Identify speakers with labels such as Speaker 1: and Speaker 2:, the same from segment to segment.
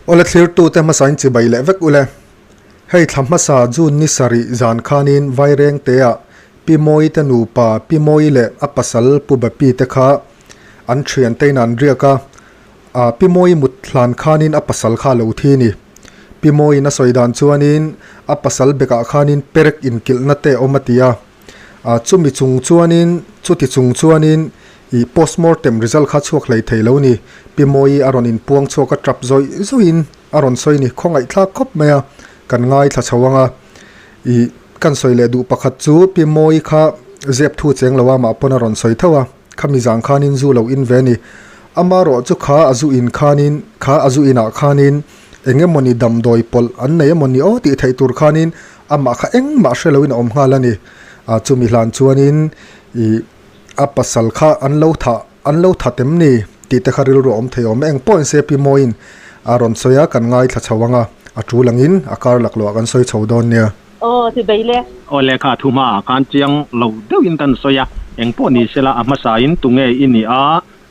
Speaker 1: Awle thlirtute hmasain chibai leh vek ule. Hei thla hmasa June ni sarih zan khanin Vairengtea Pi Mawi te nupa Pi Mawi leh a pasal Pu Bapi te kha an thiantein an riak a, a Pi Mawi mut hlan khanin a pasal kha a lo thi ni. Pi Mawiin a sawi dan chuanin a pasal bekah khanin perek inkilhna te a awm a ti a. A chumi chung chuanin chuti chung chuanin ih postmortem result kha chhuak hlei thei lo ni. Pi Mawi a rawn inpuang chhuak a tap zawih zawhin a rawn sawi ni. Khawngaihthlak khawp mai a, kan ngaithla chho ang a. Ih kan sawi leh duh pakhat chu Pi Mawi kha zep thu cheng lo a mah pawn a rawn sawi tho a. Khami zang khanin zu lo in ve a ni. Amarawh chu kha a zu in khanin kha a zu inah khanin eng emawni damdawi pawlh an nei emawni aw tih theih tur khanin amah kha engmah hre loin a awm nghal a ni. A chumi hlan chuanin ih a pasal kha an lo thah an lo that em ni tih te kha rilru a awm thei awm e. Eng pawhin se Pi Mawiin a rawn sawi a, kan ngaithla chho ang a, a tul angin a kar laklawh ah kan sawi chho dawn nia.
Speaker 2: Aw ti bei le.
Speaker 3: Aw lehkha thu hmaah khan chiang lo deuhin kan sawi a, eng pawh ni sela a hmasain tunge i nih a,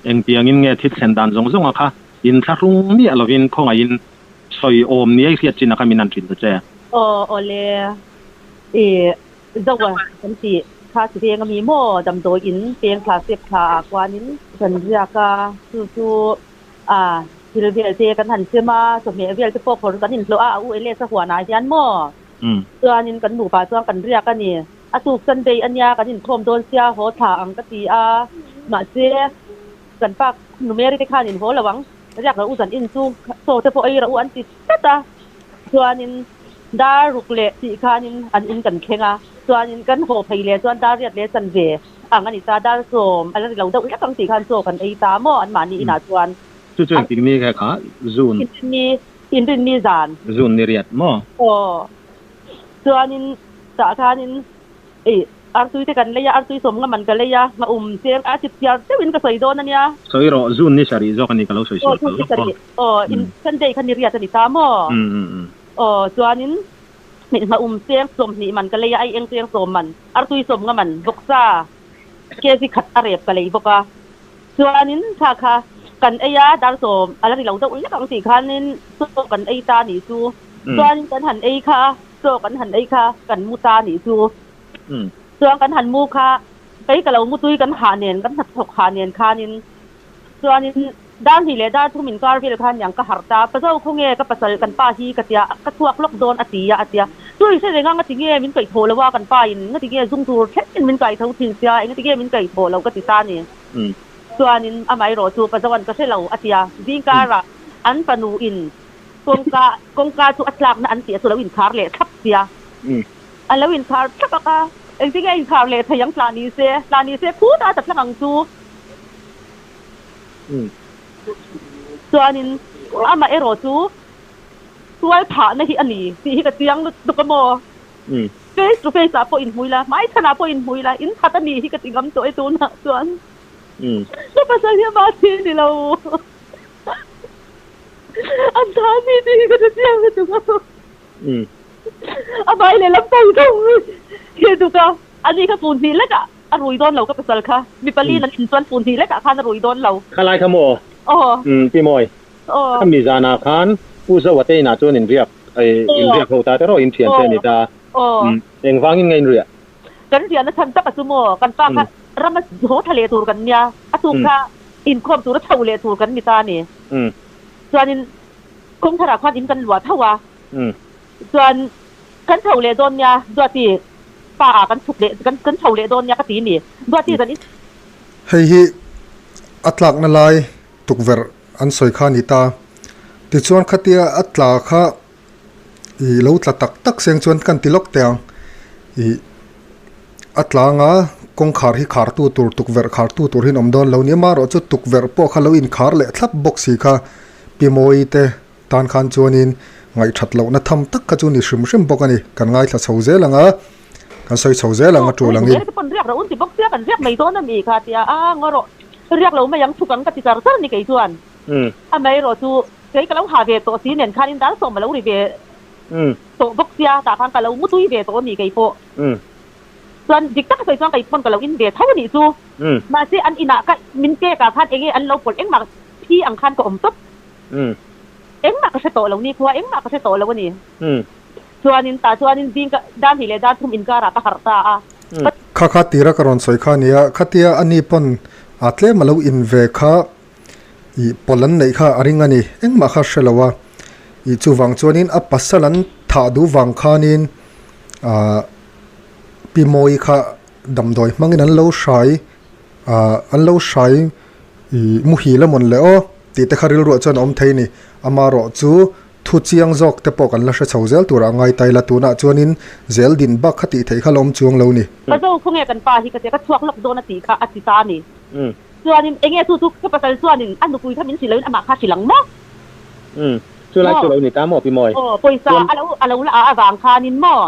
Speaker 3: engtiangin nge thil thlen dan zawng zawnga kha inthlahrung miah lovin khawngaihin sawi awm niai hriat chin a kha min han hrilh ta che.
Speaker 2: Aw aw le, i zo a kan ti kha chi veng a mi maw damdawi in peng thla sep thla ah kuanin kan riak a, chu chu a thil vel te kan han chem a, chawhmeh vel te pawh phawrh kan inhlawh a, a u Elias a huanah hian maw. Chuanin kan nupa chuan kan riak a ni. A tuk Sunday a nia kan inkhawm dawn sia haw thla ang ka ti a, mahse kan pa nu Mary te khan in haw lo ang, riak rawh u zan in chu chaw te pawh ei rawh u an ti tlat a. Chuanin dar ruk leh tih khanin an in kan thleng a, chuanin kan haw phei leh chuan dar riat leh chanve ang a ni ta, dar sawm a la ri lo deuh hlek ang tih khan chaw kan ei ta maw anmahni inah chuan.
Speaker 3: Chu chu engtik ni kha kha June.
Speaker 2: Inrinni Inrinni zan.
Speaker 3: June ni riat maw?
Speaker 2: Aw. Chuanin tah khanin ih artui te kan lei a, artui sawm nga man ka lei a, nga um cheng a chip chiar deuhin ka sawi dawn a nia.
Speaker 3: Sawi rawh, June ni sarih zawk a ni ka lo sawi sual palh lawk aw.
Speaker 2: Aw, in Sunday kha ni riat a ni ta maw? Aw, chuanin nga um cheng sawmhnih man ka lei a, ai eng cheng sawm man, artui sawm nga man, vawksa kg khat a rep ka lei bawk a. Chuanin kha kha kan ei a, dar sawm a la ri lo deuh lek ang tih khanin chaw kan ei ta nih chu. Chuanin kan han ei kha, chaw kan han ei kha kan mu ta nih chu. Chuan kan han mu kha, kei ka lo mu tui kan hah nen, kan hnathawk hah nen khanin chuanin dar hnih leh dar thum inkar vel khan niang ka harh ta, Pazo khawnge ka pasal kan pa hi ka tia, ka chhuak lawk dawn a ti a, a tia. Chu i hre reng a, ngatinge min kaihthawh lo a kan pa in, ngatinge zung tur thlengin min kaitho thin sia, engatinge min kaihthawh lo ka ti ta ni. Chuanin amaherawh chu Pazoan ka hre lo a tia, zingkarah an fanu in kawngka kawngka chu a tlakna an tih a chu lo inkhar leh thlap sia. A lo inkhar thlap a ka, engtinge a inkhar leh thei ang tla ni se, tla ni se khutah a ta thlak ang chu. Chuanin amaherawh chu tual thahna hi a ni tih hi ka chiang lutuk a maw? Face to face ah pawh inhmui la, hmai chhanah pawh inhmui la, in that a ni hi ka ti ngam tawh e tunah chuan. Ka pasal hi amah thi ni lo. An tha a ni tih hi ka hre chiang lutuk a. A vai lehlam tho tho hi duk a, ani kha fun hnih lekah a rui dawn lo ka pasal kha. Mi pali nan in chuan fun hnih lekah khan a rui dawn lo.
Speaker 3: Khalai kha maw?
Speaker 2: Aw.
Speaker 3: Pi Mawi.
Speaker 2: Aw.
Speaker 3: Khami zanah khan Pu Zoa te inah chuan inriak inriak ho ta te rawh in thian te a ni ta. Engvangin nge inriah?
Speaker 2: Kan riahna chhan tak a chu maw? Kan pa kha rama haw tha leh tur kan nia, a tuk kha inkhawm tura chho leh tur kan ni ta a ni. Chuanin kawngtharah khan in kan luah tho a, chuan kan chho leh dawn nia, Duati pa ah kan chhuk leh kan chho leh dawn nia ka ti ni. Duati zan in.
Speaker 1: Hei hi a tlakna lai tukverh an sawi kha a ni ta. Tichuan khatia a tla kha ih lo tla tak tak seng chuan kan ti lawk teh ang. Ih a tlang a kawngkhar hi khar tu tur tukverh khar tu tur hi an awm dawn lo nia amaherawh chu tukverh pawh kha lo inkhar leh thlap bawk si kha Pi Mawi te tan khan chuanin ngaihthat lohna tham tak kha chu ni hrim hrim bawk a ni. Kan ngaithla chho zel ang a, kan sawi chho zel ang a tul angin.
Speaker 2: Riak rawh un ti bawk sia kan riak mai dawn a mi kha tia a ngaw rawh riak lo mai ang chhuk ang ka ti char char ni kei chuan amaherawh chu kei ka lo ha ve tawh si nen khanin dar sawm a lo ri ve tawh bawk sia tah khan ka lo mu tui ve tawh a ni kei pawh chuan dik taka sawi chuan kei pawn ka lo in ve tho a nih chu mahse an inah ka min pek ah khan enge an lo pawlh engmah thi ang khan ka awm tawp. Engmah ka hre tawh lo nikhua engmah ka hre tawh lo a ni. Chuanin tah chuanin zing ka dan hnih leh dan thum inkarah ka harh ta a.
Speaker 1: Kha kha tira ka rawn sawi kha a nia, khatia a ni pawn a tlem a lo in ve kha ih pawlh an neih kha a ring a ni, engmah kha hre lo a. Ih chuvang chuanin a pasal an thah duh vang khanin ah Pi Mawii kha damdawi hmangin an lo hrai ah an lo hrai ih muhil a mawn le aw tih te kha rilruah chuan a awm thei a ni. Amaherawh chu thu chiang zawk te pawh kan la hre chho zel turah a ngai ta ila tunah chuanin zel din bak kha tih theih kha la awm chuang lo ni.
Speaker 2: Ka zo khaw nge kan pa hi ka tia ka chhuak lawk dawn a tih kha a ti ta a ni. Chuanin enge chu chu ka pasal chuanin a nupui kha min hrilh loin amah kha hrilh ang maw?
Speaker 3: Chulai chu lo ni ta maw Pi Mawi?
Speaker 2: Aw pawisa a lo a lo la a avang khanin maw?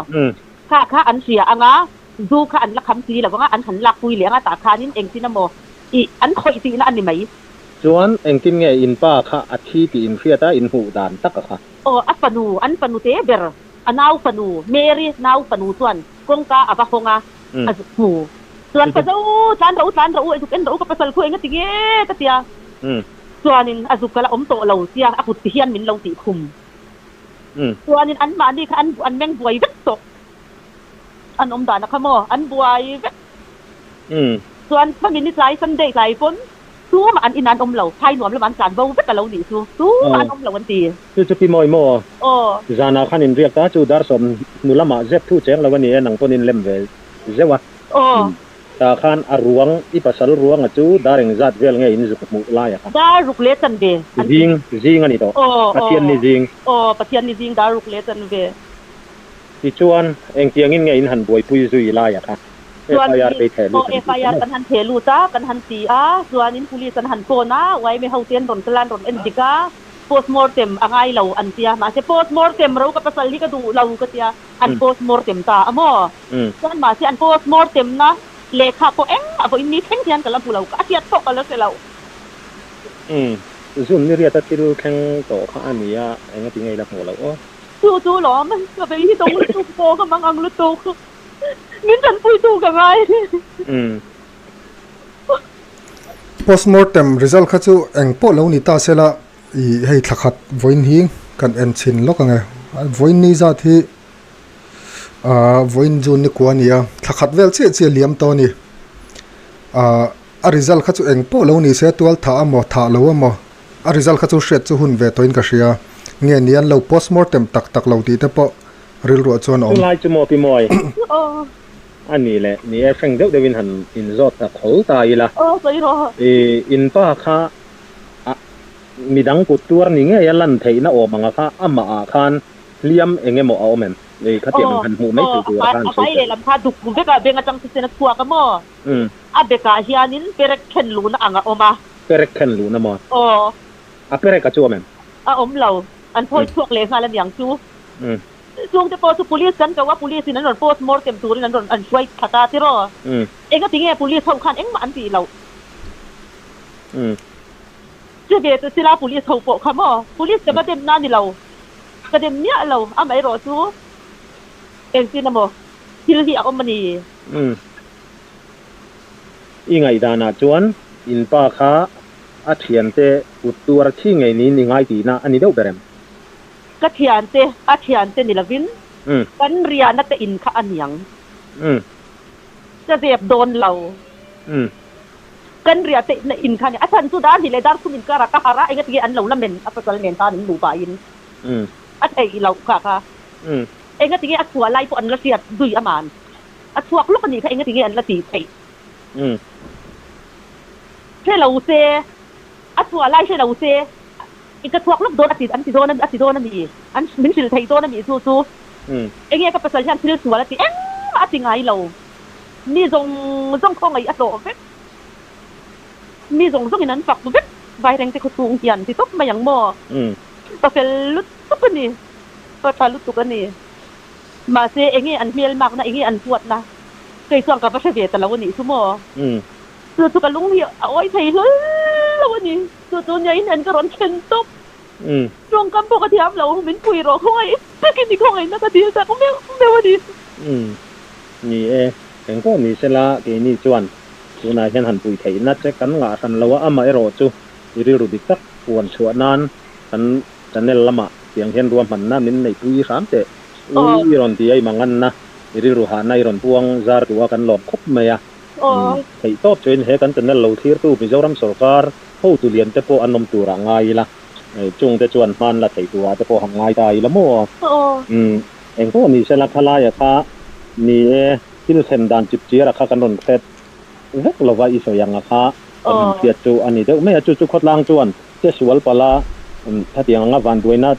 Speaker 2: Kha kha an hria ang a, zu kha an la kham si lo ang a, an han lak pui leh ang a, tah khanin engtin emaw ih an khawih tihna a ni mai.
Speaker 3: Chuan engtin nge in pa kha a thi tih in hriat a, in hmuh dan tak a kha?
Speaker 2: Aw, a fanu, an fanu te ber, a nau fanu, Mary nau fanu chuan kawngka a va hawng a, a zuk hmu. Chuan ka zo, tlan rawh u, tlan rawh u, zuk en rawh u, ka pasal khu enga ti nge ka tia. Chuanin a zuk ka la awm tawh lo tia a kut ti hian min lo tih khum. Chuanin anmahni kha an an meng buai vek tawh. An awm dan a kha maw? An buai vek. Chuan khami ni tlai Sunday tlai pawn tumah an in an awm lo. Phai nuam lamah an tlan bo vek a lo nih chu. Tumah an awm lo an ti.
Speaker 3: Chu chu Pi Mawi maw?
Speaker 2: Aw.
Speaker 3: Zanah khan in riak ta chu dar sawm hnu lamah zep thu cheng lo a ni e, nang pawn in lem ve zeuh a.
Speaker 2: Aw.
Speaker 3: Tah khan a ruang, i pasal ruanga chu dar engzat vel nge in zuk hmuh lai a kha?
Speaker 2: Dar ruk leh chan ve
Speaker 3: an ti. Zing, zing a ni tawh.
Speaker 2: Aw, aw.
Speaker 3: Pathian ni zing.
Speaker 2: Aw, Pathian ni zing dar ruk leh chan ve.
Speaker 3: Tichuan, engtiangin nge in han buaipui zui lai a kha?
Speaker 2: Chuan
Speaker 3: FIR te i theh
Speaker 2: aw
Speaker 3: lut an ti
Speaker 2: FIR
Speaker 3: maw?
Speaker 2: kan han theh lut a, kan han ti a, chuanin police an han phone a, YMA ho te an rawn kal a, an rawn en dik a, postmortem a ngai lo an tia, mahse postmortem ro ka pasal hi ka duh lo ka tia, an postmortem ta a maw? Chuan mahse an postmortem na lehkha pawh engmah pawhin ni thleng hian ka la hmu lo, a hriat pawh ka la hre lo.
Speaker 3: Zun ni riata thil thleng tawh kha a nia, engati nge i la hmuh loh aw?
Speaker 2: Chu chu lawm, ka vei hi dawng lutuk pawh ka mang ang lutuk. Min tanpuitu ka ngai.
Speaker 1: Postmortem result kha chu eng pawh lo ni ta sela i hei thla khat vawiin hi kan en chhin lawk ang e. Vawiin ni zat hi ah vawiin June ni kua a ni a, thla khat vel chiah chiah liam tawh a ni. Ah a result kha chu eng pawh lo ni se tual thah amaw thah lo amaw a result kha chu hriat chu hun ve tawhin ka hria. Nge ni an lo postmortem tak tak lo tih te pawh rilruah chuan a awm.
Speaker 3: Chulai chu maw Pi Mawi? A ni le, ni e, hreng deuh deuhin han inzawt ta kho ta ila. I in pa kha a midang kut tuar ni ngei a lan theihna awm anga kha amah ah khan hliam eng emaw a awm em? Ei khatiang han hmuh mai thei tur khan
Speaker 2: sawi tel. A pai lehlam kha duk vek a, beng atang thisen a chhuak a maw? A bekah hianin perek khen luhna ang a awm a.
Speaker 3: Perek khen luhna maw?
Speaker 2: Aw.
Speaker 3: A perek a chu awm em?
Speaker 2: A awm lo. An phawi chhuak leh nghal aniang chu. Chungte pawh chu police kan ko a, police in an rawn post mortem turin an rawn an hruai thla ta tiraw? Engati nge police ho khan engmah an tih loh? Che ve chu sila police ho pawh kha maw? Police ka va dem na ni lo, ka dem miah lo, amaherawh chu engtin emaw thil hi a awm a ni.
Speaker 3: I ngaihdanah chuan in pa kha a thiante kut tuar thi ngei niin i ngai tihna a ni deuh ber em?
Speaker 2: Ka thiante, a thiante ni lovin kan riahna te in kha a niang. Ka zep dawn lo. Kan riah te na in kha a ni. A chhan chu dar hnih leh dar thum inkarah ka harh a, engati nge an lo la men a pasal nen tan in luh pahin a theih loh kha kha. Engati nge a chhuah lai pawh an la hriat zui aman. A chhuak lawk a nih kha engati nge an la tih theih. Hre lo se, a chhuah lai hre lo se. I ka chhuak lawk dawn a ti an ti dawn a ti dawn a mi? An min hrilh thei dawn a mi chu chu? Enge ka pasal hian thil sual a ti engmah a ti ngai lo. Mi zawng zawng khawngaih a hlawh vek. Mi zawng zawngin an fak vek Vairengte khawchhung hian ti tawp mai ang maw? Pa fel lutuk a ni. Pa tha lutuk a ni. Mahse enge an hmelmakna enge an huatna kei chuan ka va hre ve ta lo a nih chu maw? Chu chu ka lung hi a awi thei hlawl lo a ni. Chu chu nia in en ka rawn thlen tawp. Tawngkam pawh ka thiam lo, min pui rawh khawngaih takin i khawngaihna ka dil tak meuh meuh a ni.
Speaker 3: Ni e, eng pawh ni sela keini chuan tunah hian han pui theihna che kan ngah hran lo a, amaherawh chu i rilru dik tak puan chhuah nan kan Channel lamah tiang hian ruahmanna min neihpui hram teh. Ui i rawn ti a, i manganna, i rilru hahna i rawn puang zar duh a kan lawm khawp mai a. Theih tawp chuin he kan channel lo thlirtu Mizoram sawrkar hotu lian te pawh an awm turah ngai ila, chungte chuan hman la theih turah te pawh han ngai ta ila maw? Eng pawh ni sela khalaia kha ni e, thil thlen dan chip chiara kha kan rawn hret vek lova i sawi ang a kha kan han hriat chu a ni deuh mai a, chu chu khawtlang chuan che sual pala hetiang anga vanduaina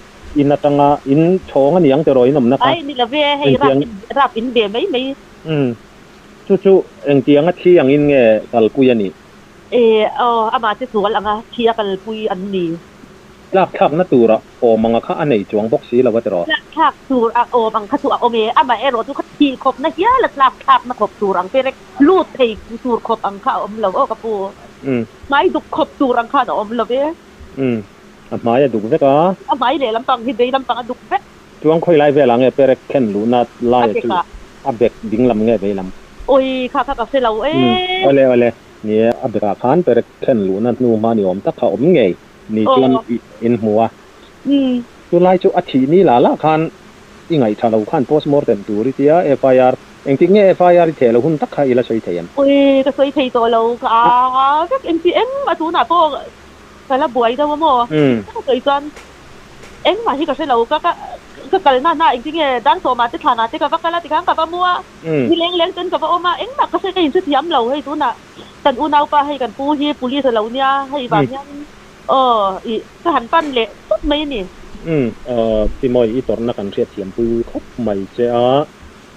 Speaker 3: in atanga in chhawng a ni ang tiraw in awmna kha.
Speaker 2: Ai ni love hei rap in rap in ve mai mai.
Speaker 3: Umm chu chu engtianga thi angin nge kalpui a nih?
Speaker 2: E aw amah che sual anga thi a kalpui an ni.
Speaker 3: Tlak thlakna tura awm anga kha a nei chuang bawk si lo a tiraw?
Speaker 2: Tlak thlak tur a awm ang kha chu a awm e, amah erawh chu kha thih khawpna hial a tlak thlakna khawp tur ang perek lut thei tur khawp ang kha a awm lo aw ka pu. Hmai duk khawp tur ang khan a awm lo e.
Speaker 3: Umm a hmai a duk vek a.
Speaker 2: A hmai leh lampang hi vei lampang a duk vek.
Speaker 3: Chuang khawi lai velah nge perek khen luhna laia chu a bek ding lam nge vei lam?
Speaker 2: Awi kha kha ka hre lo e.
Speaker 3: Awle awle ni e a bekah khan perek khen luhna hnu hma ni awm tak kha awm ngei ni chuan in hmu a. Chulai chu a thih ni lah lah khan i ngaihtha lo khan postmortem tur i tia FIR engtik nge FIR i theh lo hun tak kha i la sawi thei em?
Speaker 2: Awi ka sawi thei tawh lo ka a vek engti engmah tunah pawh ka la buai deuh a maw? Ka sawi chuan Engmah hi ka hre lo, ka ka ka kalna hna engtin nge Dansawma te thlanah te ka va kal a tikhan ka va mu a, ni leng leng ten ka va awm a, engmah ka hre ka inhrethiam lo hei tunah kan unaupa hei kan pu hi police a lo nia hei vang hianin aw ih ka han pan leh tawp mai a ni.
Speaker 3: Umm Pi Mawi i tawrhna kan hriatthiampui khawp mai che a,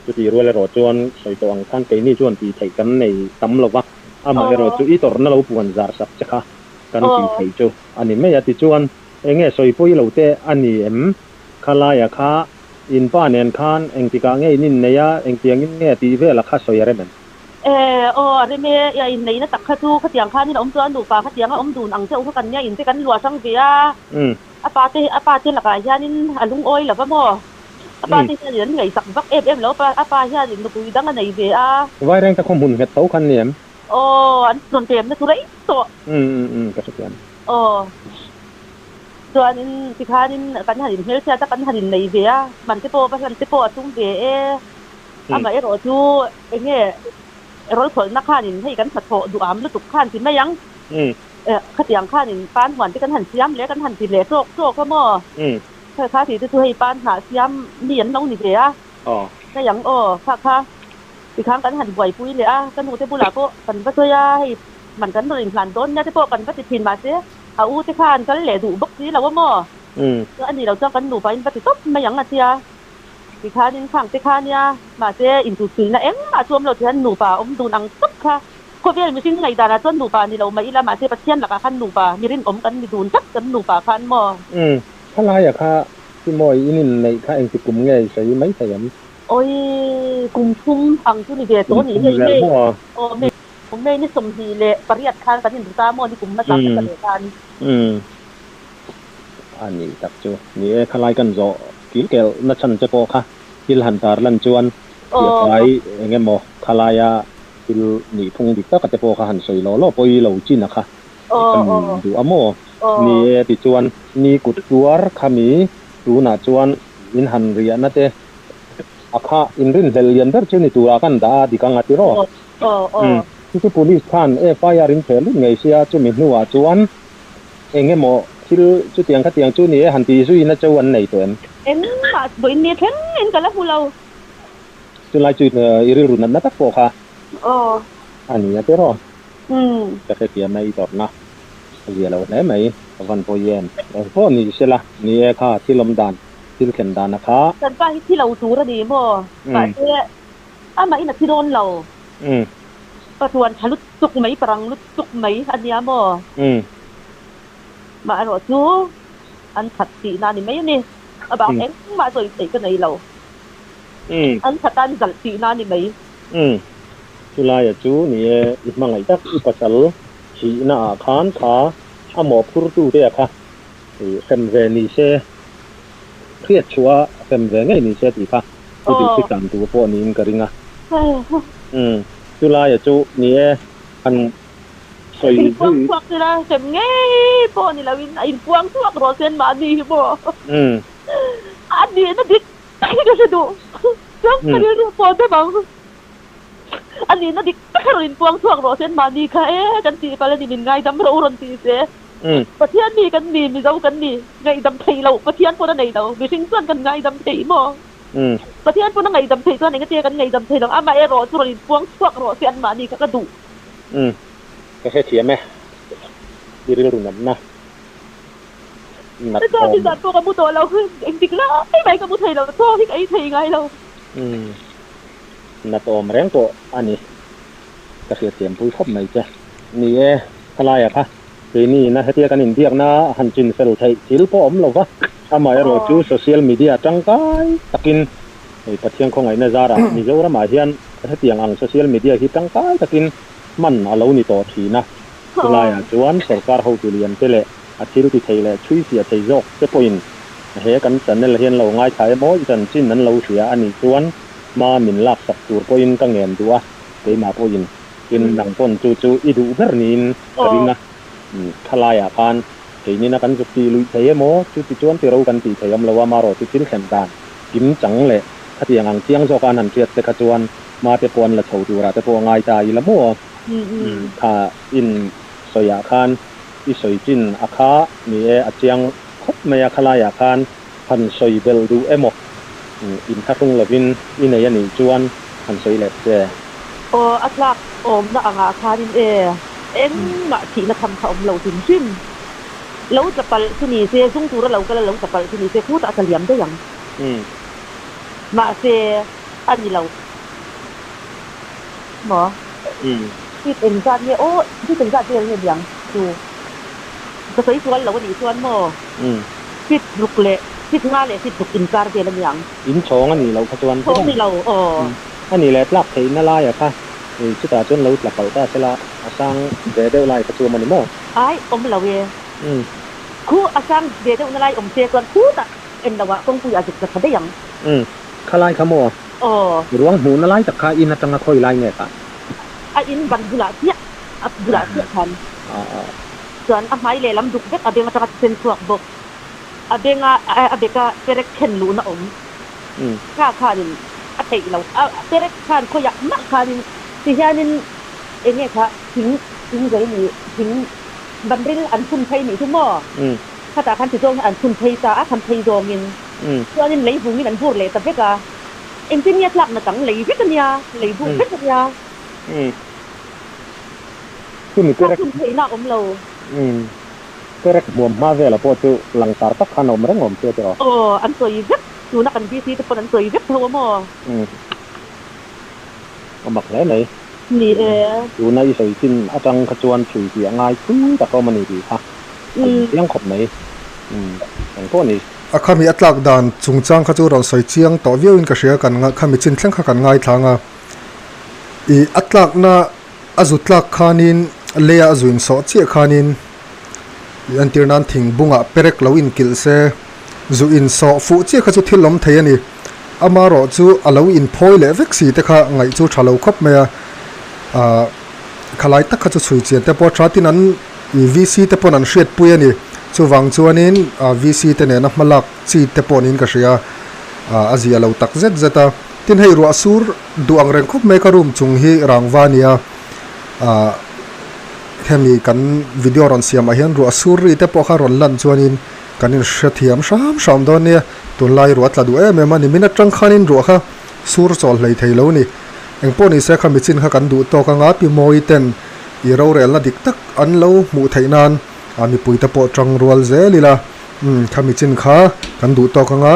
Speaker 3: chutih rual erawh chuan sawi tawh ang khan keini chuan tih theih kan nei tam lo va, amaherawh chu i tawrhna lo puan zar sak che kha kan tih theih chu a ni mai a, tichuan Enge sawipui lo te a ni em? Khalaia kha in pa nen khan engtikah nge in innei a, engtiangin nge tih vela kha sawi a rem em?
Speaker 2: E, aw a rem e, ia inneihna tak kha chu khatiang khanin a awm chuan nupa khatianga awm dun ang chauh kha kan nia, in te kan luah hrang ve a, a pa te a pa te lakah hianin a lungawi lo va maw? A pa te hianin an ngaihsak vak em em lo, a pa hianin nupui dang a nei ve a.
Speaker 3: Vaireng te khaw hmun nghet tho khan ni em?
Speaker 2: Aw, an rawn pemna chu rei tawh.
Speaker 3: Umm umm umm ka hrethiam.
Speaker 2: Aw. Chuanin tikhanin kan han inhmelchhiat a, kan han innei ve a, man te pawh va hlan te pawh a tum ve e. Amah erawh chu eng nge rawlkhawlhna khanin hei kan hnathawh duham lutuk khan ti mai ang. Khatiang khanin pan huan te kan han siam leh kan han ti leh tawk tawk a maw? Kha kha tih te chu hei pan hnah siam mi an lo ni ve a. Hei ang aw, kha kha tikhan kan han buaipui leh a, ka nute bulah pawh kan va sawi a, hei man kan rawn inhlan dawn nia te pawh kan va ti thin mahse a u te khan kal leh duh bawk si lo a maw? Chuan a nih loh chuan kan nupa in va ti tawp mai ang a tia, tikhanin khang te kha nia mahse intuchhuina engmah chu awm lo tihian nupa awm dun ang tawp kha khawvel mihring ngaihdanah chuan nupa ni lo mah ila mahse Pathian lakah khan nupa mi rinawm kan ni dun tlat kan nupa khan maw?
Speaker 3: Khalaia kha Pi Mawi, in inneih kha engti kum nge i sawi mai thei em?
Speaker 2: Awi, kum thum ang chu ni ve tawh nih hei May, aw May, May ni 28 khan kan inru ta maw ni kum hmasa hmasa leh khan.
Speaker 3: Umm, a nih tak chu. Ni e, khalai kan zawh kil kelh na chhan che pawh kha thil han tar lan chuan tih fai eng emaw khalaia thil nih phung dik taka te pawh kha han sawi law law pawi lo chin a kha. Kan duh a maw? Ni e tichuan ni kut tuar khami tunah chuan in han riahna te a kha in rinhlelh lian ber chu ni turah kan dah a dik ang a ti rawh. Chu chu police khan FIR in theh lut ngei sia chumi hnuah chuan eng emaw thil chutiang khatiang chu ni e han tih zuina cheu an nei tawh em?
Speaker 2: Engmah vawiin ni thleng in ka la hmu lo.
Speaker 3: Chulai chu i rilru natna tak pawh kha a ni a ti rawh. Ka hrethiam a i tawrhna a zia lo hle mai. Ka van pawi em. Eng pawh ni sela, ni e kha thil awm dan, thil thlen dan a kha.
Speaker 2: Kan pa hi thi lo tur a ni maw? Mahse amah in a thi dawn lo. Pathuan tha lutuk mai, parang lutuk mai a nia maw? Mah erawh chu an that tihna a ni mai a ni. A bak engmah sawi theih ka nei lo. An that a an zalh tihna a ni mai.
Speaker 3: Chulaia chu ni e, i hmangaih tak i pasal thihna ah khan kha a mawhphurtu te a kha i hrem ve ni se, hriat chhuah a hrem ve ngei ni se tih kha thu duh si tlan tur pawh niin ka ring a. Chulaia chu ni e, han Sawi
Speaker 2: Inpuang
Speaker 3: zui.
Speaker 2: chhuak sela hrem ngei pawh ni loin a inpuang chhuak rawh sen mahni hi maw. A nihna dik tak hi ka hre duh. Chuan ka rilru pawh deuh ang. A nihna dik tak a rawn inpuang chhuak rawh sen mahni kha e kan tih palh a ni min ngaidam rawh u rawn ti se. Pathian mi kan ni, Mizo kan ni, ngaihdam theih loh Pathian pawn a nei lo, mihring chuan kan ngaidam theih maw? Pathian pawn a ngaihdam theih chuan engati kan ngaihdam thei lo, amaherawh chu rawn inpuang chhuak rawh se anmahni kha ka duh.
Speaker 3: Ka hrethiam e, i rilru natna nat
Speaker 2: Chuan
Speaker 3: awm.
Speaker 2: nizan pawh ka mu tawh lo, engtik lai mai ka mu thei lo, chaw hi ka ei thei ngai lo.
Speaker 3: Nat awm reng pawh a ni, ka hriatthiam pui khawp mai che. Ni e, khalaia kha keini ina hetia kan inbiakna han chin fel theih thil pawh awm lo va, amaherawhchu social media tangkai takin hei Pathian khawngaihna zarah Mizoramah hian hetiang ang social media hi tangkai takin hman a lo ni tawh thin a. Chulaiah chuan sorkar hotu lian te leh a thil ti thei leh chhui fiah thei zawk te pawhin he kan channel hian lo ngaithla emaw i chanchin an lo hria a nih chuan hma min laksak tur pawhin ka ngen duh a, keimah pawhin tin nang pawn chu chu i duh ber niin ka ring a. Thalaiah khan keinina kan zuk tih luih thei emaw chu ti chuan tiro kan tih thei awm lo a, marawh chu thil thlen dan kim chang leh khatiang ang chiang zawka an han hriat te kha chuan hma te pawh an la chho turah te pawh a ngai ta ila maw? Kha in sawiah khan i sawi chin a kha ni e, a chiang khawp mai a, khalaiah khan han sawi belh duh emaw inthlahrung lovin i nei a nih chuan han sawi leh che.
Speaker 2: Aw, a tlak awmna angah khanin e, engmah thihna tham kha awm lo hrim hrim. Lo tla palh chu ni se, zung tura lo kal a lo tla palh chu ni se, khutah a tla liam daih ang. Mahse, a ni lo. Maw? Seat engzat nge aw, seat engzat vel nge niang chu? Ka sawi sual lo a nih chuan maw? Seat ruk leh seat nga leh seat ruk inkar vel a niang.
Speaker 3: In chhawng a nih loh kha chuan.
Speaker 2: Chhawng ni lo aw.
Speaker 3: A nih leh tlak theihna laia kha chutah chuan lo tla palh ta sela a sang ve deuh lai kha chu awm a ni maw?
Speaker 2: Ai, awm lo e. Khu a sang ve deuhna lai awm se chuan khutah en loah kawngpui a zuk tla tha daih ang.
Speaker 3: Khalai kha maw?
Speaker 2: Aw.
Speaker 3: Ruang hmuhna lai tak kha in atanga khawi lai nge kha?
Speaker 2: A in ban bulah chiah, a bulah chiah khan. Chuan a hmai lehlam duk vek a beng atanga thisen chhuak bawk. A benga a beka perek khen luhna awm. Kha khanin a theih lo. A perek khan khawiah mah khanin ti hianin eng nge kha thing thing zei ni thing banril an phun phei nih chu maw? Khatah khan ti zawng hi an phun phei ta a, khan phei zawngin. Chuanin lei vungin an bur leh ta vek a, engtin nge tlakna dang lei vek a nia, lei duh vek a nia. Tlak hun theihna a awm lo.
Speaker 3: Perek hmuam hma vela pawh chu langsar tak khan a awm reng awm sia tiraw?
Speaker 2: Aw, an sawi vek. Tuna kan VC te pawn an sawi vek tho a maw?
Speaker 3: A mak hle mai.
Speaker 2: Ni e.
Speaker 3: Tuna i sawi chin atang kha chuan chhui tih a ngai thui tak awm a ni tih kha a lang chiang khawp mai. Engpawh ni.
Speaker 1: A khami a tlak dan chungchang kha chu rawn sawi chiang tawh viau in ka hria kan khami chin thleng kha kan ngaithlang a. Ih a tlakna a zu tlak khanin leia a zu insawh chiah khanin ih entir nan thing bungah perek lo inkilh se zu insawh fuh chiah kha chu thil awm thei a ni. Amaherawh chu a lo inphawi leh vek si te kha ngaih chu tha lo khawp mai a. Ahh khalai tak kha chu chhui chian te pawh a tha tin an Ih VC te pawn an hriatpui a ni. Chuvang chuanin VC te nena hma lak chi te pawh niin ka hria a, a zia lo tak zet zet a. Tin hei ruah sur duh ang reng khawp mai ka room chung hi rangva a nia. Ah hemi kan video rawn siamah hian ruah sur ri te pawh kha rawn lan chuanin kan inhrethiam hram hram dawn nia. Tunlai ruah tla duh em em a ni. Min atang khanin ruah kha sur chawl hlei thei lo ni. Engpawh ni se kha michin kha kan duh tawk anga Pi Mawi ten I rorelna dik tak an lo hmuh theih nan a mipuite pawh tang rual zel ila, umm khami chin kha kan duh tawk anga.